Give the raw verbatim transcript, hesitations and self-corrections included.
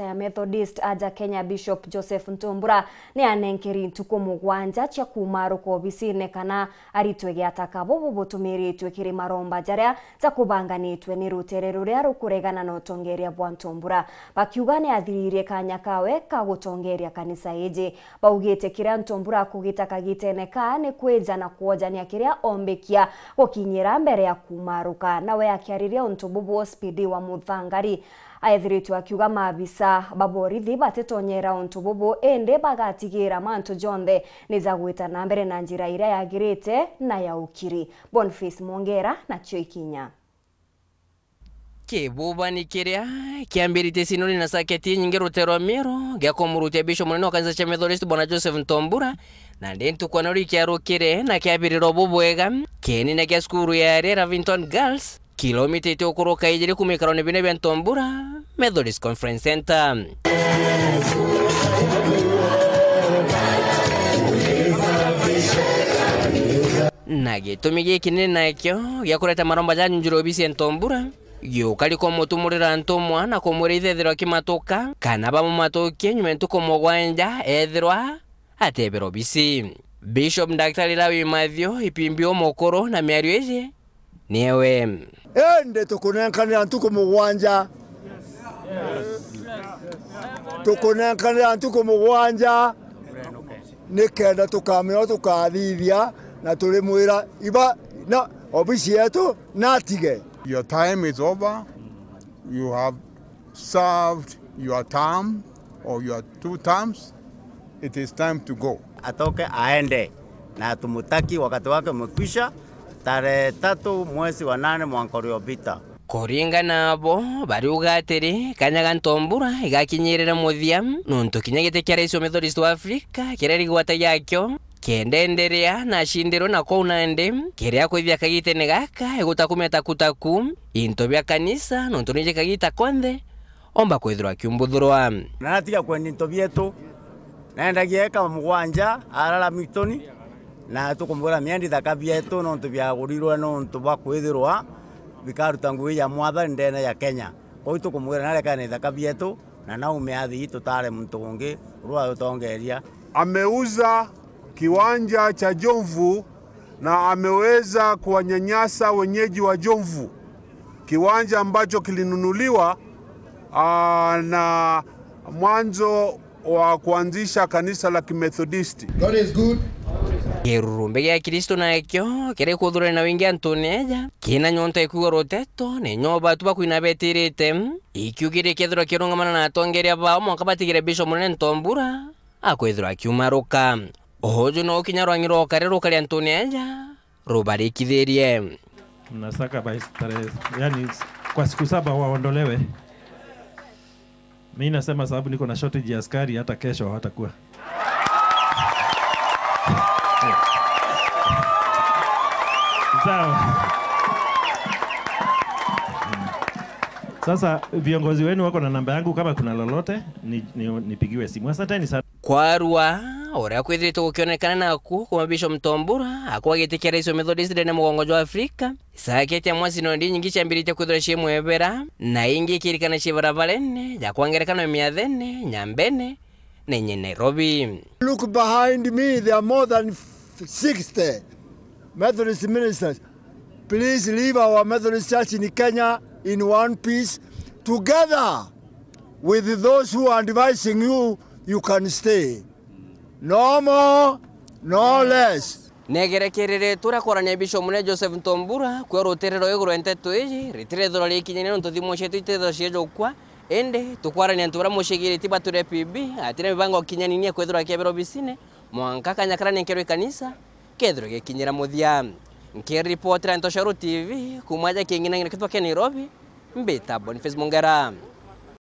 ya Methodist aja Kenya, Bishop Joseph Ntumbura ni anenkeri ntuku mugwanja cia kumaruka obisine kana aritwe giataka bubu butumiritwe kiri maromba jaria jakubanganitwe ni rutere ruria rukuregana na utongeria bwa Ntumbura, bakiuga ni athiririe kanya kawe ka gutongeria kanisa iji. Baugite kiria Ntumbura akugita kagitene kaa ni kwija na kwojania kiria ombikia gukinyira mbere ya kumaruka. Nawe akiariria untu bubu, S P D wa Muthangari aethiritwe akiuga maabisa ba borithi batitonyera untu bubu, indi bagatigira mantu jonthe ni jagwita na mbere na njira iria yagirite na ya ukiri. Boniface Mwongera nacio ikinya. Kibubani kiria kiambiritie sinoni na saketi inyingi rutere rwa Miru gia kumurutia Bishop munene wa kanisa cia Methodist, Bwana Joseph Ntombura, na ndi ntuku ya naro ikiarukire na kiabirira bubwega kienine kia cukuru ya Ria Lavington Girls, kilomita iti ukuruka ijiri kuma ikarone bine bia Ntombura Methodist Conference Center. Na gitumi gikinene nakio gia kureta maromba janyunjire obisi ya Ntombura, giukari kumutumurira ntumwa na kumwira ithethirwa kimatuka, kana bamumatukie nyuma ya ntuku mugwanja ethirwa atebera obisi. Bishop Daktari Lawi Mathio, Ipimbi umukuru na miario iji niewe. Indi tukunenkanira ntuku mugwanja. Tukunenkanira ntuku mugwanja nikenda tukamenya uria tukathithia, na turimwira iba na obisi yetu natige. Your time is over. You have served your term or your two terms. It is time to go. Atoke aende, na tumutaki, wakati wake umekwisha, tarehe tatu mwezi wa nane mwaka uliopita. Kuringana nabo, bariuga atiri, kanya ga Ntombura igakinyirire muthia, nontu kinya giti kia rais wa Methodist wa Africa kiria rigwata giakio kiendenderea na acindirwe na kwou nandi, kiria kwithia kagitene gaka igutakumia takutaku into bia kanisa, nontu niji kagita konthe omba kwithirwa akiumbuthurwa. Na natiga kwendia into bietu, naendagia eka mugwanja arara mitoni, na tukumwira miendi ithaka bietu nontu biagurirwe nontu bwa kwithirwa bikaruta ngugi ya mwathani ndene ya Kenya. Kwou tukumwira narekane na ithaka bietu, na naume athii tutare muntu ungi uria utongeria. Ameuza kiwanja cha Jomvu na ameweza kuwanyanyasa wenyeji wa Jomvu, kiwanja ambacho kilinunuliwa, ah, na mwanzo wa kuanzisha kanisa la Kimethodisti. God is good. Kirurumbe gia Kristo nakio kiri kuthurania na wingi antune eja, kina nyonta ikuuga ruteto, ni nyo batu bakwina betirite, ikiugire kethirwa kirungamana na atongeria bao, mwanka batigire Bishop munene Ntombura akwithirwa akiumaruka. Uju no kinya rwang'i rwa ukari rukari antune eja rubarikithirie. Mnasaka by tarehe, yani, kwa siku saba waondolewe. Mimi nasema sababu niko na shortage ya askari, hata kesho hawatakuwa. Sawa. Sasa viongozi wenu wako na namba yangu, kama kuna lolote, ni, ni, nipigiwe simu. Asanteni sana. Kwarua, uria kwithirite gukionekana naku kuma Bishop Ntombura akwagite kia rais wa Methodist ndene mugongo jwa Afrika, isaketia mwa sinodi nyingi ciambiritie kwithirwa cii mwebera, na ingi ikirikana cii barabarene, ja kwa ngerekano miathene, Nyambene, na inye Nairobi. Look behind me, there are more than sixty Methodist ministers. Please leave our Methodist Church in Kenya in one piece. Together with those who are advising you, you can stay. No more, no less. Negerekerere turia kwarania Bishop Munene Joseph Ntombura, kwia rutere rwa iguru ya nteto iji, ritirethirwa rikinyania nontu thimu cietu itethirwa ciejukwa, indi tukwarania antu baria mucigiriti batwire P B, ati na mibango kinyaninia kwithirwa akiebera obisine, mwanka kanya karia nenkerwe ikanisa, kethirwe gikinyira muthia. Nkiripotera Ntoshoro T V, kuma aja King'ina ng'ina kitwa kia Nairobi, mbita Boniface Mungera.